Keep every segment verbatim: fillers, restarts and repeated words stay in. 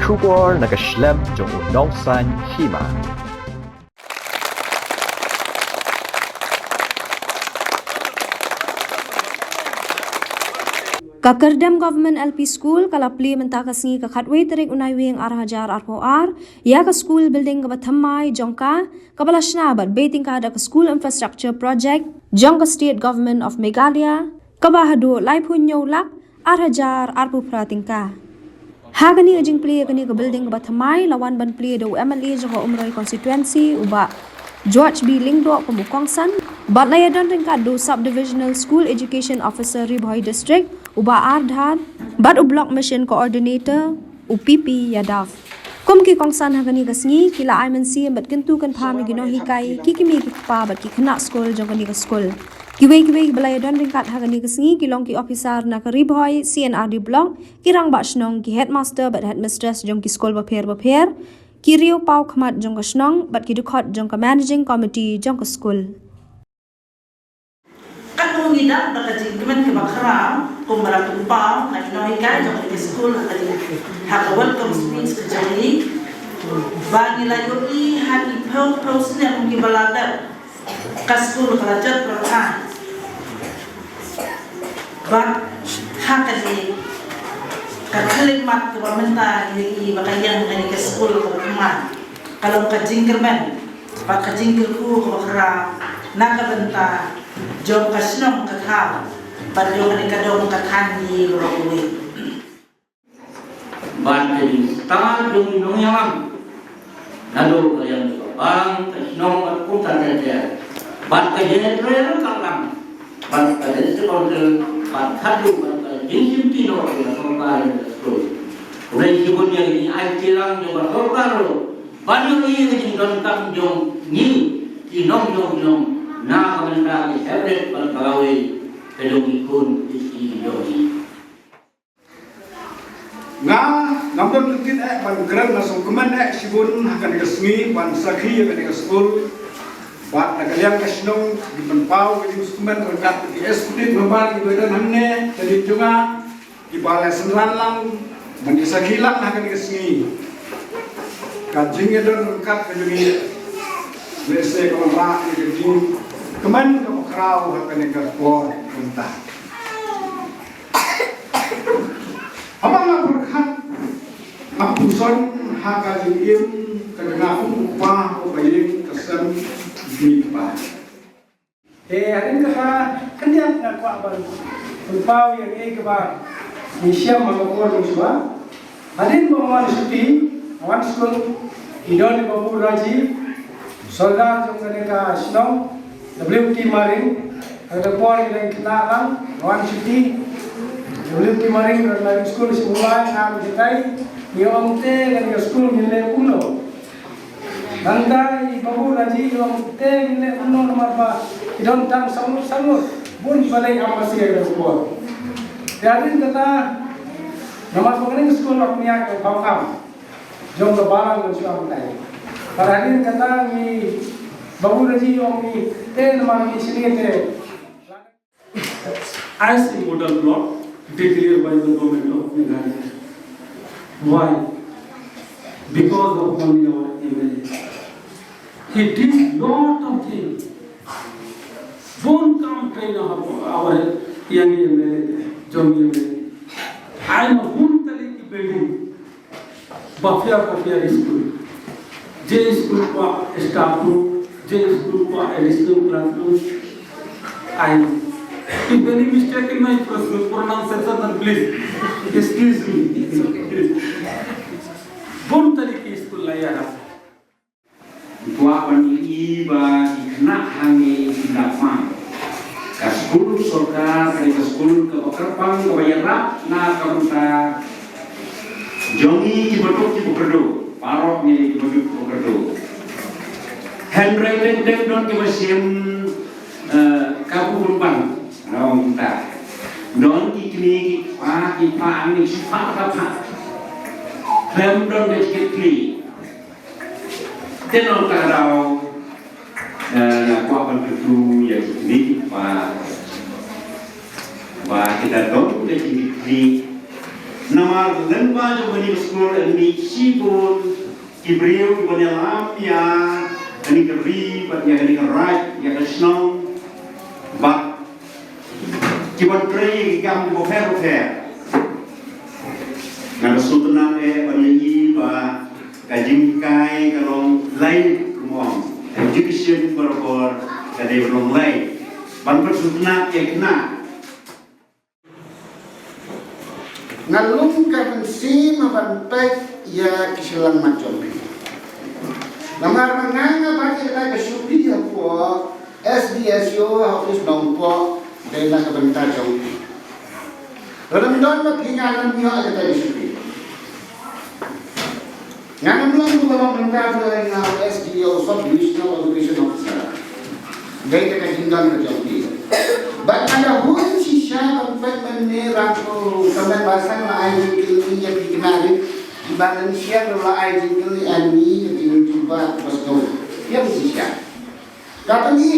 Khubor na ka shlem jong u nongsan hima. Ka Kyrdem Government L P School ka la plie mynta ka sngi ka khatwei tarik u Naiwieng ar hajar arphew ar ïa ka school building kaba thymmai jong ka, kaba la shna bad bei tyngka da ka School Infrastructure Project jong ka State Government of Meghalaya, kaba haduh laiphew hynñiew lak ar hajar arphew phra tyngka. Ha kane ka jingplie ïa kane ka building kaba thymmai la wan ban plie da u M L A jong ka Umroi constituency u Bah George B Lyngdoh kum u kongsan, bad la ïadon ryngkat da u Sub Divisional School Education Officer Ri Bhoi District u Bah R Dhar, bad u Block Mission Coordinator u P P Yadav. Kum ki kongsan ha kane ka sngi ki la ai mynsiem bad kyntu kynpham ïa ki nonghikai, ki kmie ki kpa bad ki khynnah skul jong kane ka skul. Kiwei kiwei kiba la ïadon ryngkat ha kane ka sngi ki long ki ophisar na ka Ri Bhoi C and R D Block, ki rangbah shnong, ki headmaster bad headmistress jong ki skul bapher bapher, ki riew paw khmat jong ka shnong bad ki dkhot jong ka managing committee jong ka skul. Katno ngi dap da ka jingkmen kaba khraw kumba la pynpaw na ki nonghikai jong ka skul ha ka jing, ha ka welcome speech ka jong ngi, ba ngi la ïohi ha ki phew phew snem kiba la dep ka skul ka la jot pyrthei. Bad ha kane ka khyllipmat kaba mynta ngi ïohi ba ka ïeng kane ka skul kaba thymmai ka long ka jingkyrmen bad ka jingkyrkhu kaba khraw na ka bynta jong ka shnong ka thaw bad jong kane ka dong ka thaiñ ngi baroh kawei. Bad ka jingstad jong ngi nongïalam naduh ka liang ka bang ka shnong bad kumta ter ter, bad ka jingïatrei ka lang, bad ka district council, bad khatduh bad ka jingshimti noh jong ka sorkar ïa ka skul. Khublei shibun ïa ka jingaiti lang jong ka sorkar ruh ban ïohi ïa ka jingdonkam jong ngi ki nongshong shnong na ka bynta ki hepdep bad ka lawei ka jong ki khun ki kti ki jong ngi. Nga ngam don kyntien eh ban kren, nga sngewkmen eh shibun ha kane ka sngi ban sakhi ïa kane ka skul bad na ka liang ka shnong, ngi pynpaw ka jingsngewkmen ryngkat ki executive member kiba don hangne, ka dei jong nga, kiba la synran lang ban ïa sakhi lang ha kane ka sngi. Ka jingïadon ryngkat ka jong ngi lehse ka wanrah ïa ka jingkmen kaba khraw ha kane ka por mynta. Haba nga pyrkhat, nga pynshong ha ka jingim ka jong nga kum u kpa uba ïeng ka sem jong ngi kpa. Te hadien kata khyndiat nga kwah ban pynpaw ïa kaei kaba ngi shem ha ka por mynshuwa. Hadien ba nga wan shuti, nga wan skul, ki don i Babu Raji, sordar jong kane ka shnong, W T Maring, ha kata ka por i dang khynnah lang, nga wan shuti, W T Maring, ka dang skul sha Mumbai, nga wan shuti, ngi ong te kane ka skul ngin leh kumno. Nangta i Babu Raji i ong te ngin leh kumno namar ba i don tang sangut sangut, bun balei am masi ïa ka por. Te hadien kata namar ba kane ka skul la pynïaid da u pawkam jong ka balang mynshuwa mynta. Bad hadien kata ngi, Babu Raji i ong ngi te namar ngi shane te. As a model block declared by the government of Meghalaya. Why? Because of only our M L A. He did lot of things. Bun kam train our, our young M L A, jong M L A. Ai na hun tali ki building. Bapher bapher school. Je school kwah staff room, je school kwah additional classroom. I, if any mistake in my pronounciation, then please excuse me. Bun tali ki school la ïarap. Kwah ban ïohi ba ki khynnah hangne kin da pang. Ka skul sorkar ka dei ka skul kaba kyrpang kaba ïarap na ka bynta jong ngi kiba duk kiba kyrduh. Baroh ngi kiba duk kiba kyrduh. Hynrei teng teng don kiba shim, eh, ka bun bang. Nong ta don ki kmie ki kpa ki kpa ngi shu pha ka pha. Khlem don ki kmie. Te nangta ka daw, eh, nga kwah ban kyntu ïa ki kmie ki kpa ba kita don kita ki kmie Namar lyngba jong kane ka skul yn mih shibun ki briew kiban ïalam ïa kane ka ri bad ïa kane ka raid, ïa ka shnong, bad kiban trei ïa ki kam kiba pher bapher. Nga da sngewtynnat eh ban ïohi ba ka jinghikai ka long lai, kumba ong, education barabor ka dei ban long lai. Ban pynsngewtynnat ïa kine. Nga lum ka mynsiem ban peit ïa ki shyllangmat jong phi. Namar ma nga, nga bat ïa ka shuki hapoh S D S O office Nongpoh, dei na ka bynta jong phi. Lada ym don ma phi, ngan ym ïoh ïa kata ka shuki. Ngan ym long u ba long mynta ba nga S D O, Sub Divisional Education Officer. Dei ka jingdon ka jong phi. Bad nga da hun shisha ban peit mynne, Rangbah Kyrmen Basan la ai jingkylli ïa phi khynnah rit kiba nang shisha, la ai jingkylli ïa ngi ka jingjubab ba sdang. Ïa shisha. Kata ngi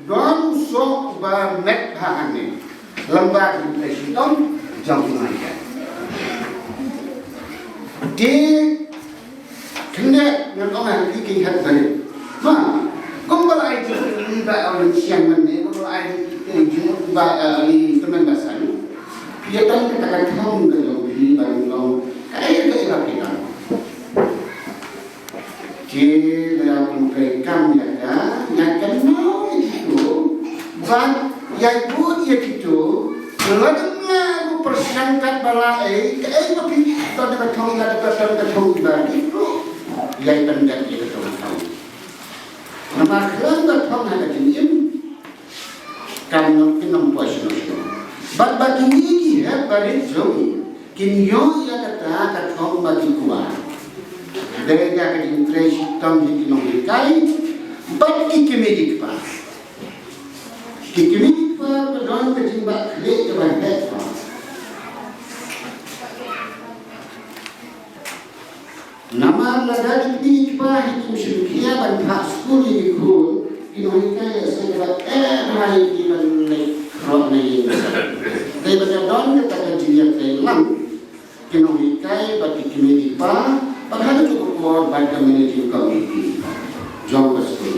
don u soh ba met ha hangne. Lem bad ki pyntrei shitom jong ki nonghikai. Te khyndiat ngan ong ha ki, ki hep barit. Ma, kumba la ai jingkylli ba ong shisha mynne, kumba la ai jingkylli ba, eh, i Kyrmen Basan. Ïa tang kata ka thong ka jong phi ba ngi long. Kaei kaei ba phi don. Ki la pyntrei kam ïa ka, ïa ka nau ïa kito. Bad ïa bud ïa kito. Lada nga ruh pyrshang kat ba la ei, kaei ba phi don ka thong, ïa ka don ka thong ba kito. Ïa pyndet ïa ka thong. Namar khlem da thong ha ka jingim. Kam nang, kin nang poi shano shano. Bad ba kine ki hep barit jong ngi kin ïoh ïa kata ka thong ba ki kwah. Dei da ka jingtrei shitom jong ki nonghikai bad ki kmie ki kpa. Ki kmie ki kpa ka don ka jingbakla kaba heh. Namar lada ki kmie ki kpa hi kim shim khia ban phah skul ïa ki khun, ki nonghikai sa kaba eh bha ïa ki ban leit khroh na ïing. Dei ba ka don kata ka jingïatrei lang ki nonghikai bad ki kmie ki kpa, bad ha kajuh ka por bad ka managing committee jong ka skul.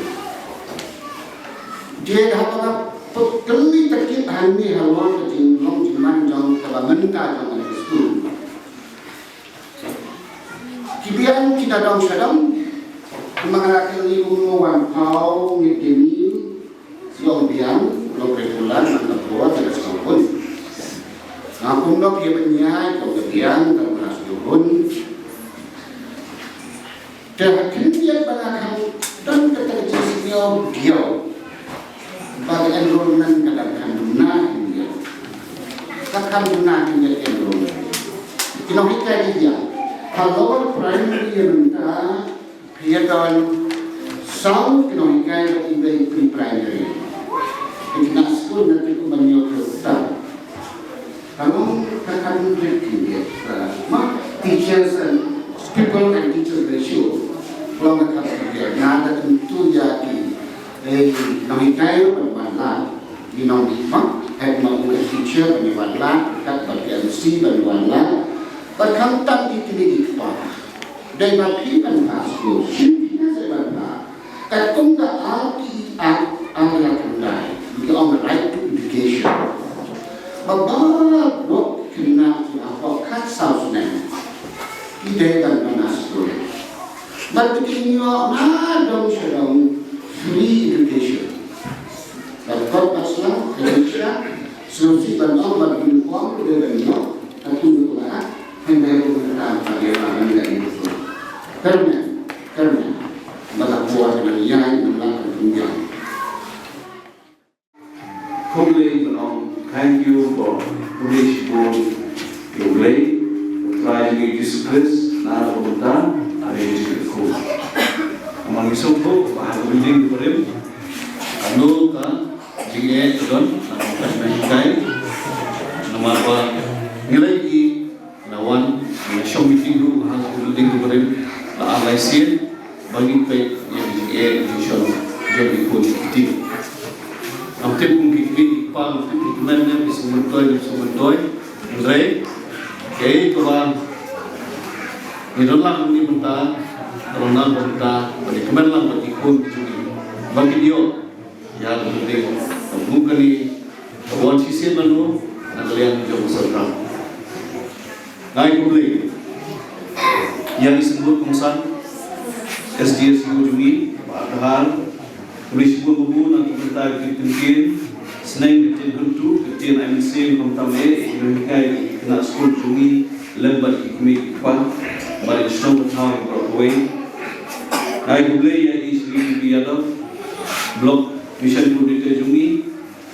Te haba nga peit kylli ta kit hangne halor ka jinglong jingman jong kaba mynta jong ka skul. Ki biang ki da dong sha dong. Kumba nga la kylli kumno, wan phaw mid day meal, long biang, long regular, nang ka por, nang ka sngewbha. Nga kumno phi ban ïai, long ka biang, ka sngewbha. Te ha khyndiat ba nga kham don kata ka jingsngew diaw. Ba ka enrollment ka dang kham duna khyndiat. Ka kham duna khyndiat enrollment. Ki nonghikai ki ïa. Ha lower primary ïa mynta, ïa don saw ki nonghikai ba ki bei pre-primary. Ki khynnah skul na ki kumba ïoh ka ruta. Ka long ka kham duna khyndiat, uh, ma teachers and pupil and teachers ratio. Long ka kham duna khyndiat. Nga da kyntu ïa ki, eh, nonghikai ban wan lad. Ki nonghikai, head ma u head teacher ban wan lad, kat ba ki M C ban wan lad. Ba khamtam ki kmie ki kpa. Dei ba phi ban phah skul, shin phi na se ban phah. Katkum ka R T I Act ar hajar khyndai, ki ong right to education. Ba baroh khynnah ki hap khatsaw snem ki dei ban wan ha skul. Bad ki ïoh na dong sha dong free education. Bad kot bad sla, education, sngewsih ban ong bad uniform ki dei ban ïoh. Katkum ka Act, hynrei kumta ka dei ban ïoh. Kyrmen, kyrmen. Ba la por nang ïai nang la kan pynbiang. Khublei ban ong thank you for khublei shibun ïa U Blei, U Trai jong ngi Jisu Khrist, na ka bynta ka ri jong ngi. Namar ngi sngewthuh ba ha ka building barim, kano ka jingeh ka don, na ka bynta ka nonghikai, namar ba ngi leit ki Na wan, na shong meeting ruh ha ka building ka barim, la ar lai sien, ba ngin peit ïa ka jingeh jingshong jong ki khun ki kti. Ngam tip kum ki kmie ki kpa, ngam tip ki kmen ne, ki sngewthuh, ki sngewthuh, hynrei, okay. Ngi don lang hangne mynta, ngi don lang mynta, ba ngi kmen lang bad ki khun ki jong ngi ba kin ïoh ïa ka bynta kaba bun kane, kaba wan shisien lano na ka liang jong ka sorkar. Nga ai khublei ïa i symbud kongsan S D S U jong ngi, Bah Dhar, khublei shibun Babu na ka bynta ki ktien, sneng, ki ktien kyntu, ki ktien ai mynsiem, khamtam eh ïa ki nonghikai, ki khynnah skul jong ngi lem bad ki kmie ki kpa, bad ki shnong ki thaw baroh kawei. Nga ai khublei ïa i Shri B Yadav, Block Mission Coordinator jong ngi,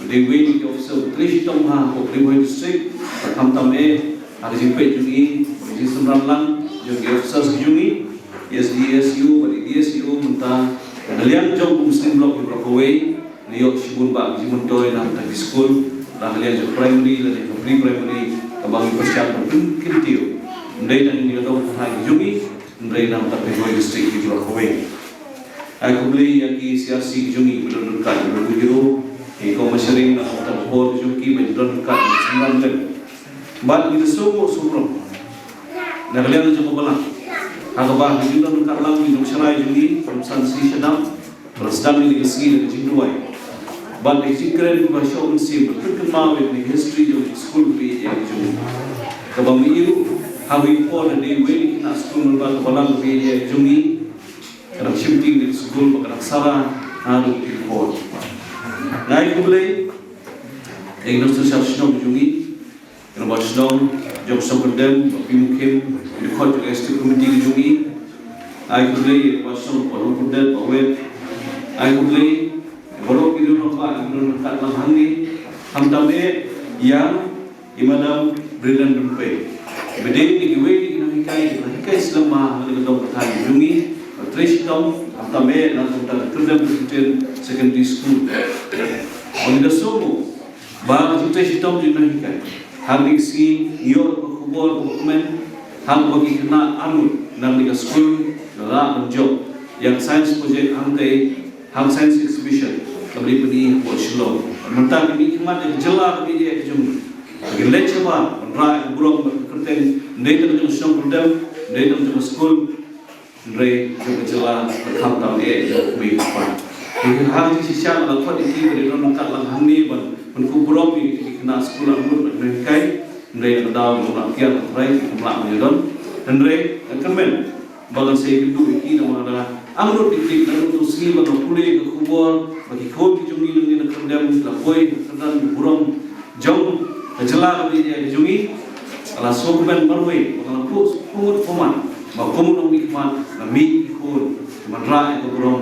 dei uwei na ki officer ba trei shitom ha ka Ri Bhoi District, bad khamtam eh ha ka jingpeit jong ngi, ka jingsynran lang jong ki officers ki jong ngi, S D S U bad S D S U mynta, na ka liang jong ka Muslim Block baroh kawei, ngi ïoh shibun bah ka jingmyntoi na ka bynta ki skul, na ka liang jong primary lane ka pre-primary, kaba ngi pyrshang ban pynkyntiew. Ym dei tang ïa ki dong tharai ki jong ngi, hynrei na ka bynta ka Ri Bhoi District baroh kawei. Ai khublei ïa ki C R C ki jong ngi ba don ryngkat, ïa ki Babu Hero, ki Kong Mashering, na ka bynta ka por ki jong ki ba don ryngkat, ba synran lem. Bad ngi da sngewbha sngewbha na ka liang jong ka balang, ha kaba ki jingdon ryngkat lang ki nongsharai jong ngi, Kong San Sri Shadap, ba la sdang ïa ka sngi da ka jingduwai bad da ka jingkren kaba shoh mynsiem, ba pynkynmaw ïa ka history jong ka skul kaba ïeit ïa ka jong ngi. Kaba ma i ruh ha kawei ka por da dei uwei na ki khynnah skul, mynba ka balang kaba ïeit ïa ka jong ngi ka dang shimti na ka skul, ba ka dang sara ha kawei ka por. Nga ai khublei ïa ki nongshong shnong jong ngi, ki rangbah shnong jong ka shnong Kyrdem, Bah Pi Mukhim, ki dkhot jong ka Executive Committee ka jong ngi. Ai khublei ïa ki rangbah shnong, Bah Rupert, Bah Wet. Ai khublei ïa baroh ki rangbah, ki rangbah ryngkat lang hangne. Khamtam eh ïa i Madam Brilliant Rympei, ba dei na kiwei na ki nonghikai, ki nonghikai slem ha kane ka dong ka thaiñ ka jong ngi, ba trei shitom, khamtam eh na ka bynta ka Kyrdem Presbyterian Secondary School. Ba ngi da sngewbha ba ka jingtrei shitom jong ki nonghikai, ha kane ka sngi ngi ïoh ka khubor kaba kmen, ha kaba ki khynnah arngut na kane ka skul ki la lah ban jop ïa ka science project hangtei, ha ka science exhibition kaba dei pyni hapoh Shillong. Mynta ki mihkhmat jong ka jylla kaba ïeit ka jong ngi, ki leit shabar ban rah ïa ka burom bad ka kyrteng, ym dei tang jong ka shnong Kyrdem, ym dei tang jong ka skul, hynrei jong ka jylla, bad khamtam eh jong ki kmie ki kpa. Te ha ka jingshisha nga la khot ïa ki ba dei don ryngkat lang hangne ban pynkup burom ïa ki khynnah skul arngut bad ki nonghikai. Hynrei na ka daw jong u Nongkiar, hynrei kim lah ban ïadon. Hynrei nga kyrmen ba ngan sa ïakynduh ïa ki namar nga angnud dik dik, naduh u sngi ba nga pule ïa ka khubor ba ki khun ki jong ngi nangne na Kyrdem ki la poi ha ka kyrdan burom jong ka jylla kaba ïeit ka jong ngi, nga la sngewkmen marwei ba nga la phuh sngewthuh kumne, ba kum u nongmihkhmat nga mih ïa ki khun ban rah ïa ka burom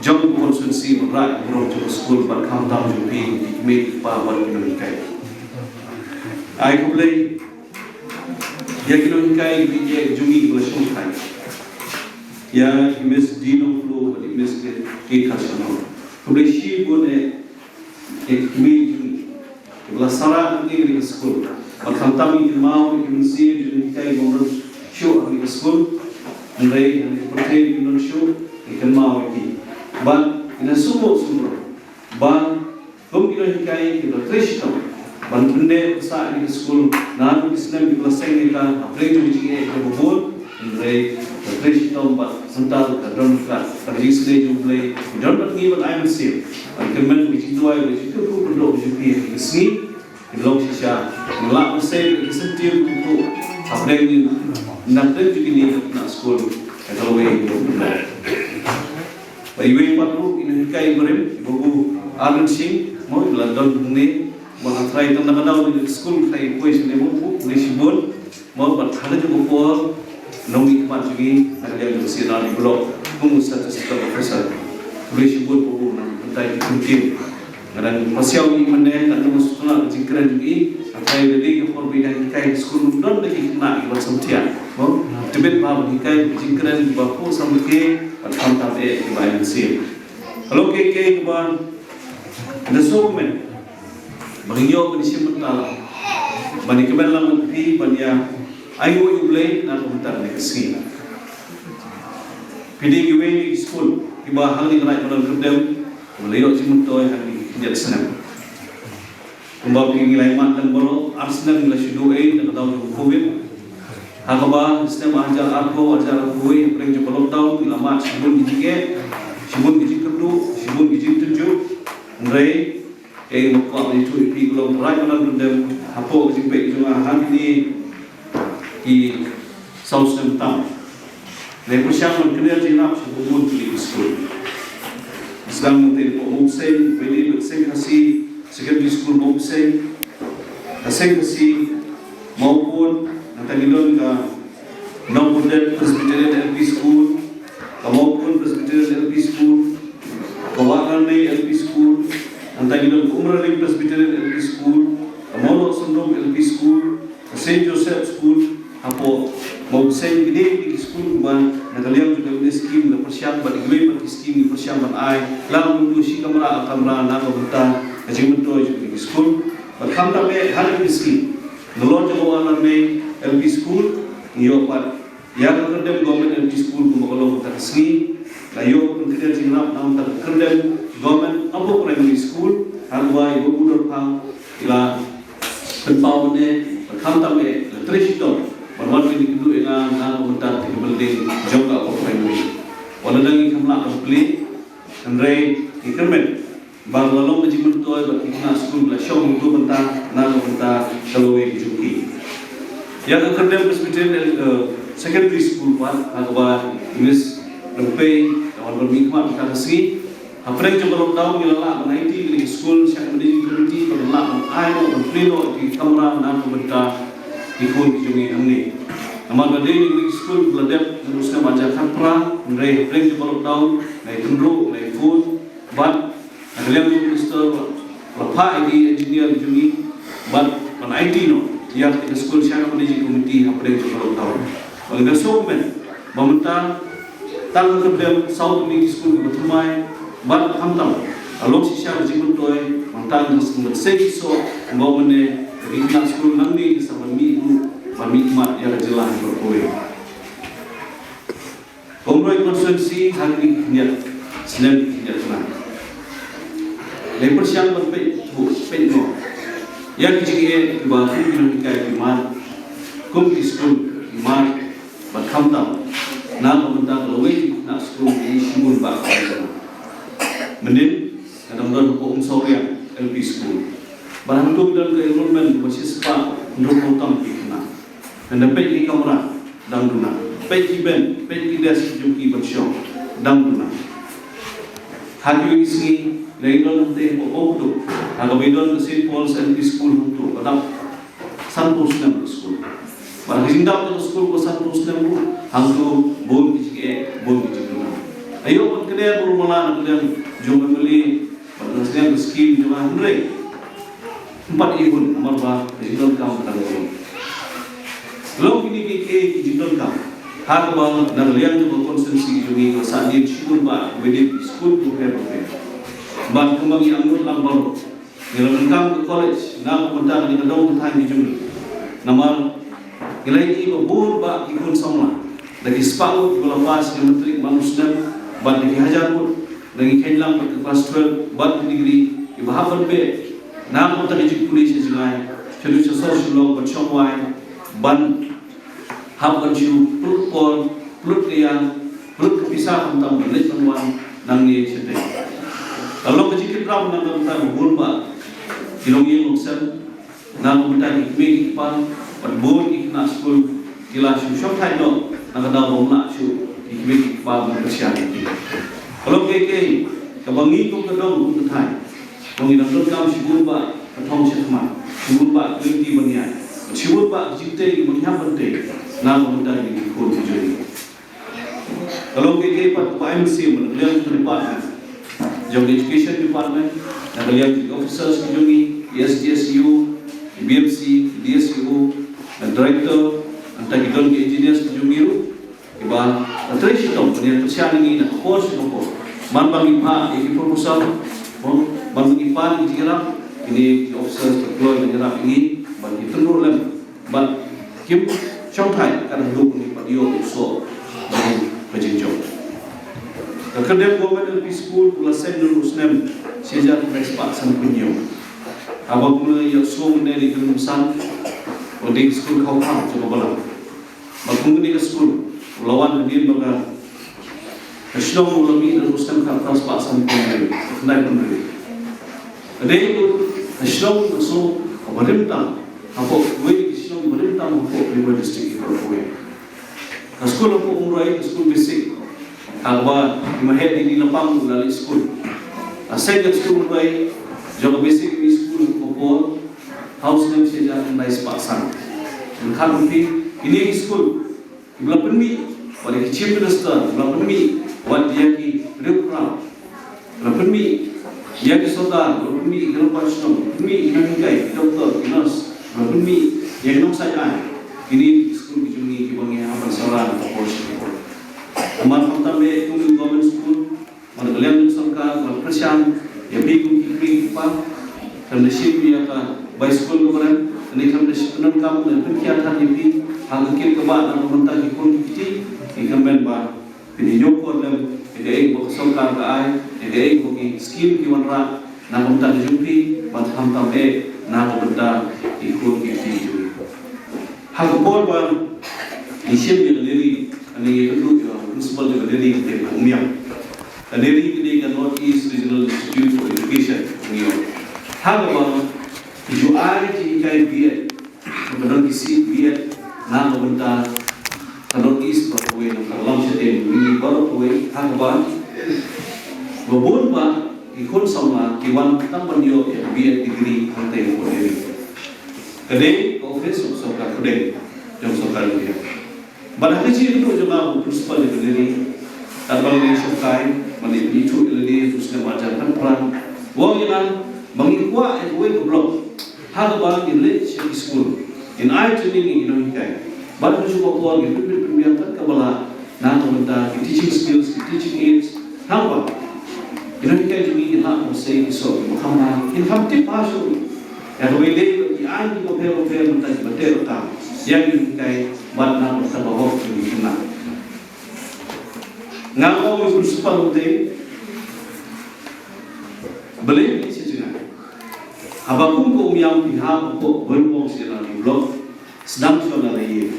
jong ka constituency, ban rah ïa ka burom jong ka skul, bad khamtam jong phi ki kmie ki kpa bad ki nonghikai. Ai khublei ïa ki nonghikai, ïa ki jong ngi kiba la shongthait, ïa i Miss D Nongpluh bad i Miss K, K Kharsaw. Khublei shibun eh ïa ki kmie jong ngi kiba la sara hangne ha kane ka skul. Bad khamtam ngi kynmaw ïa ki mynsiem jong ki nonghikai kiba ym don shuh ha kane ka skul. Hynrei ha kane ka pyrthei kim don shuh, ngi kynmaw ïa ki. Bad ngi la sngewbha sngewbha ba kum ki nonghikai kiba la trei shitom ban pyndep pynsah ïa kane ka skul naduh ki snem kiba la seng ïa ka, hapdeng jong ka jingeh kaba bun, hynrei ka trei shitom bad mynta ka don ka, ka jingsnei jong U Blei, ki don bad ngi ban ai mynsiem, ban kyrmen ka jingduwai, ka jingkyrkhu kyrdoh jong phi ha kane ka sngi. Ki long shisha, ngi lah ban sei ïa ka syntiew kyrkhu hapdeng jong, na pdeng jong kine ki khynnah skul, ha kawei ka. Ba iwei pat ruh i nonghikai barim, i Babu Arvind Singh, mo, i la don hangne, ba nga tharai tang na ka daw jong ka skul, tharai i poi shane, mo, khublei shibun, mo, bad ha kane ka por, nongmihkhmat jong ngi na ka liang jong ka C and R D Block, kum u statistical officer. Khublei shibun Babu na ka bynta ki kyntien. Nga dang pasiaw ïa i mynne, katno nga sngewtynnat ka jingkren jong i, nga tharai da dei ka por ba i dang hikai ha skul, ym don da ki khynnah kiba samthiah. Mo, tbit bha ban hikai ki jingkren kiba phuh samrkhie bad khamtam eh kiba ai mynsiem. Ka long kaei kaei kaba nga sngewkmen ba ngin ïoh ban ïashim bynta lang, ban ïakmen lang bad phi, ban ïa ainguh ïa U Blei na ka bynta kane ka sngi. Phi dei kiwei na ki skul kiba hangne ha Kyrdem kiba la ïoh jingmyntoi ha kine ki khyndiat snem. Kumba phi, ngi la ïa mad lem baroh, ar snem ngi la shu duh ei na ka daw jong ka Covid. Ha kaba snem arhajar arphew, arhajar arphew wei, hapdeng jong ka lockdown, ngi la mad shibun ki jingeh, shibun ki jingkyrduh, shibun ki jingtynjuh. Hynrei, eh, nga kwah ban ïathuh ïa phi ka long ka rai ka dang kyndem hapoh ka jingpeit jong nga ha kine ki saw snem tam. Ngi pyrshang ban kynriah jingïarap sha bun bun ki skul. Sdang mynta hapoh Mawbseiñ, Valley, Seng Khasi Secondary School Mawbseiñ, ka Seng Khasi Mawpun, nangta ngi don ka Nongpyndet Presbyterian L P School, ka Mawpun Presbyterian L P School, ka Wahlarmei L P School, nangta ngi don ka Umraling Presbyterian L P School, ka Mawnoh Synrum L P School, ka Saint Joseph School, hapoh Mawbseiñ. Kine ki dei ki skul kiba na ka liang jong ka M N S scheme la pyrshang bad kiwei pat ki scheme ki pyrshang ban ai, la ka mynta shi kamra ar kamra na ka bynta ka jingmyntoi jong ki skul. Bad khamtam eh ha kine ki scheme, nalor jong ka Wahlarmei L P School, ngi ïoh pat ïa ka kyrdem Government L P School kumba ka long mynta ka sngi. La ïoh ka kyrdem jingïarap na ka bynta ka kyrdem Government Upper Primary School, ha kaba i Babu Dorphang i la pynpaw mynne, bad khamtam eh la trei shitom ban wan ban ïakynduh ïa nga na ka bynta ka building jong ka Upper Primary. Wat la dang ngi kam lah ban plie, hynrei ngi kyrmen ba la long ka jingmyntoi bad ki khynnah skul la shong hangto bynta na ka bynta ka lawei ka jong ki. Ïa ka kyrdem Presbyterian, eh, Secondary School pat, ha kaba i Miss Rympei la wan ban mihkhmat mynta ka sngi. Hapdeng jong ka lockdown ngi la lah ban aiti kine ki skul sha ka managing committee ba kan lah ban ai noh, ban plie noh ïa ki kamra na ka bynta ki khun ki jong ngi hangne. Namar ba dei kine ki skul ba la dep naduh u snem arhajar khatphra, hynrei hapdeng jong ka lockdown ngi la ïakynduh, ngi la phone bad na ka liang jong u Minister la phah ïa ki engineer ki jong ngi bad ban aiti noh ïa kine ki skul sha ka managing committee hapdeng jong ka lockdown. Bad nga sngewkmen ba mynta tang ka kyrdem saw tylli ki skul kiba thymmai bad khamtam la long shisha ka jingmyntoi, mynta ngi sngewkmen sa ki soh kumba mynne ki khynnah skul nangne ki sa ban mih ruh ban mihkhmat ïa ka jylla hi baroh kawei. Ka Umroi constituency ha kine ki khyndiat snem ki khyndiat khynnah, la pyrshang ban peit thuh peit noh ïa ki jingeh kiba kum ki nonghikai ki mad, kum ki skul ki mad, bad khamtam na ka bynta ka lawei ki khynnah skul ki shibun bah. Mynnin nga dang don hapoh Umsawriang L P School, bad hangto ki don ka enrollment ba shispah hynriewphew tam ki khynnah. Nangta peit ki kamra dang duna, peit ki bench, peit ki desk ki jong ki ban shong dang duna. Ha kiwei ki sngi la ïa don hangtei hapoh Mawkdup, ha kaba ïa don ka Saint Paul's L P School hangto, ka dap sanphew snem ka skul. Bad ka jingdap jong ka skul ka sanphew snem ruh hangto bun ki jingeh, bun ki jingduna. Aïu ban kynnoh bun mala na ka liang jong ka family bad na ka liang ka skim jong nga, hynrei ym pat ïoh namar ba ka jingdonkam ka dang long. Long kine kiei kiei ki jingdonkam ha kaba na ka liang jong ka constituency jong ngi ka sahdien shibun bah kiba dei ki skul kiba pher bapher. Bad kumba ngi angnud lang baroh, ngi la donkam ka college na ka bynta kane ka dong ka thaiñ ka jong ngi. Namar ngi la ïohi ba bun bah ki khun samla, da ki spah ngut kiba la pass ïa ka matric man u snem, bad da ki hajar ngut da ki kheiñ lang bad ka class twelve bad ka degree, kiba hap ban beh na ka bynta ka jingpule sha jngai, sha duk sha sor Shillong ban shong wai, ban hap ban shu pynlut por, pynlut ka ïa, pynlut ka pisa khamtam ban leit ban wan nangne shatei. Ka long ka jingkit ram na ka bynta ba bun bah ki longïing longsem, na ka bynta ki kmie ki kpa, bad bun ki khynnah skul ki la shu shongthait noh na ka daw ba ym lah shuh ki kmie ki kpa ban kyrshan ïa ki. Ka long kiei kiei kaba ngi kum ka dong kum ka thaiñ, ba ngi dang donkam shibun bah ka thong shakhmat, shibun bah ka lynti ban ïaid, shibun bah ka jingtei ban ïap ban tei na ka bynta ki khun ki jong ngi. Ka long kiei kiei pat kaba ai mynsiem na ka liang jong ka department, jong ka education department, na ka liang jong ki officers ki jong ngi, ki S D S E O, ki B M C, ki D S E O, na director, nangta ki don ki engineers ki jong ngi ruh, kiba la trei shitom ban ïa kyrshan ïa ngi na ka por sha ka por. Man ba ngi phah ïa ki proposal, man ba ngi pan ïa ki jingïarap, kine ki officers ki kloi ban ïarap ïa ngi ban ïa tynruh lem. Bad kim shongthait, ka dang duk ngi pat ïoh u soh jong ka jingjop. Ka kyrdem Government L P School ka la seng naduh u snem shi hajar khyndai spah sanphew hynñiew. Haba kum la ïohsngew mynne dei ka kyrdan san, ka dei ka skul khawkhang jong ka balang. Ba kum kane ka skul u la wan hadien ba ka shnong u la mih da u snem khatphra spah sanphew hynriew, khyndai phew hynriew. Ka dei ka shnong ka shnong kaba rim tam hapoh kawei ka shnong ba rim tam hapoh Ri Bhoi District baroh kawei. Ka skul hapoh Umroi ka skul basic, haba i Maheh Dini Lapang u la leit skul. Ka seng ka skul Umroi jong ka basic i skul hapoh por ha u snem shi hajar khyndai spah san. Kane ka skul, i ba la pynmih wat ïa ki Chief Minister, i ba la pynmih wat ïa ki riewkhraw, i ba la pynmih ïa ki sordar, i ba la pynmih ïa ki rangbah shnong, i ba la pynmih ïa ki nonghikai, ki doktor, ki nurse, i ba la pynmih ïa ki nongshai aiñ. Kine ki skul ki jong ngi kiba ngi hap ban sawra na ka por sha ka por. Namar khamtam eh kum ka government school, bad ka liang jong sorkar, bad pyrshang ïa phi kum ki kmie ki kpa. Khlem da shim ïa ka bai skul kaba rem, kane khlem da shim pyndonkam, da pynkhia than ïa phi ha ka kit kaba na ka bynta ki khun ki kti. Ki kyrmen ba phin ïoh kordem ïa kaei ba ka sorkar ka ai, ïa kaei ba ki skim ki wanrah na ka bynta ka jong phi, bad khamtam eh na ka bynta ki khun ki kti jong phi. Ha ka por ba ngi shim ïa ka diary, ngi ïakynduh ïa u principal jong ka diary, ka dei u Miang. Ka diary ka dei ka North East Regional Institute for Education, ngi ïoh. Ha kaba ki ju ai jinghikai B.Ed, kaba don ki seat B.Ed na ka bynta ka North East baroh kawei, na ka lam shatei ngi baroh kawei, ha kaba ba bun ba ki khun samla ki wan tang ban ïoh ïa ka B.Ed degree hangtei hapoh diary. Ka dei ka office jong sorkar pdeng, jong sorkar India. Bad ha ka jingïakynduh jong nga bad u principal jong ka diary, katba ngi shongkai, ban ïathuh ïa lade ha u snem ar hajar khatphra, u ong ïa nga ba ngi kwah ïa kawei ka block ha kaba ngin leit sha ki skul, ngin ai training ïa ki nonghikai. Bad ha kajuh ka por ngin pynbit pynbiang kat kaba lah na ka bynta ki teaching skills, ki teaching aids, haba ki nonghikai jong ngi kin lah ban sei ki soh kiba kham bha, kin kham tip bha shuh ïa kaba ïadei bad ki aiñ kiba pher bapher, mynta kiba teh ruh tam ïa ki nonghikai, bad na ka bynta ka hok jong ki khynnah. Nga ong ïa u principal, te balei phi shu jngai? Haba kum ka U Miang phi hap hapoh Bhoirymbong C R D block, sdang shwa na la ïing.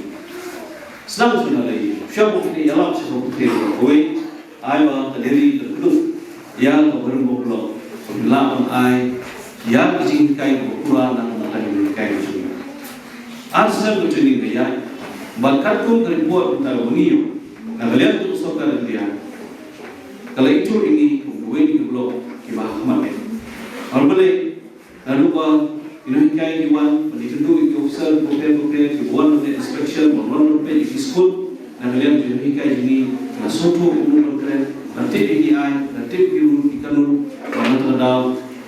Sdang shwa na la ïing. Shuwa ba phi ïalap sha ka pyrthei baroh kawei, ai ba ka diary ka kdup ïa ka Bhoirymbong block, ba phin lah ban ai ïa ka jinghikai kaba pura na ka bynta ka jinghikai ka jong ngi. Ar snem ka training ka ïaid, bad katkum ka report mynta kaba ngi ïoh na ka liang jong ka sorkar India, ka la ithuh ïa ngi kum kawei na ki block kiba ha khmat eh. Namar balei? Naduh ba ki nonghikai ki wan ban ïakynduh ïa ki officer bapher bapher kiba wan ban leit inspection, ban wan ban peit ïa ki skul, na ka liang jong ki nonghikai jong ngi, ki la sngewthuh kumno ban kren, la tip ïa ki aiñ, la tip ïa ki rule ki kanun, bad na kata ka daw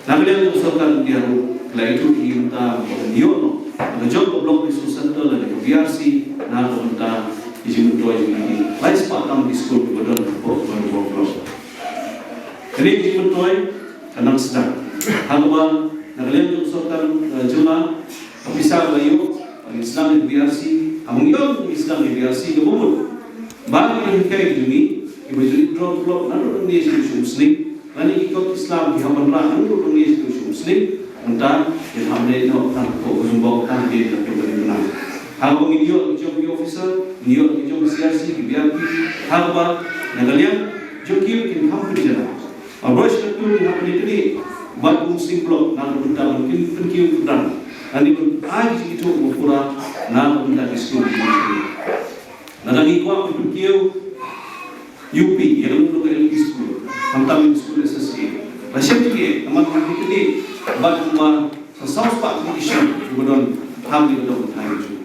na ka liang jong ka sorkar India ruh ki la ithuh ïa ngi mynta ba kan ïoh noh na ka jong ka block resource center lane ka B R C na ka bynta ki jingmyntoi jong ki lai spah tam ki skul kiba don hapoh ka block. Kane ka jingmyntoi ka nang sdang. Ha kaba na ka liang jong ka sorkar, eh, jylla, ka pisa ka la ïoh, ba ngin sdang ïa ka B R C, haba ngi ong ngin sdang ïa ka B R C, kaba mut ba ki nonghikai ki jong ngi kiba ju withdraw block naduh nangne shaduh sha Umsning, lane ki kot ki slam ki hap ban rah naduh nangne shaduh sha Umsning, mynta ngin hap leit noh tang hapoh Kazumba tang hadien katto katne bnai. Ha kaba ngin ïoh la ki jong ki officer, ngin ïoh la ki jong ki C R C, ki B R P, ha kaba na ka liang jong ki ruh kin kham pynjynjar. Haba shu kyntu ngi hap ban ïakynduh bad Umsning block na ka bynta ban kin pynkiew kyrdan lane ban ai ka jingithuh ba pura na ka bynta ki skul ki jong ngi. Lada ngi kwah ban pynkiew U P, ïa kano kano ka L P school, khamtam ïa ka skul S S A, la shem jingeh, namar ngi ïakynduh bad kumba sa saw spah ki issue kiba don ha kane ka dong ka thaiñ.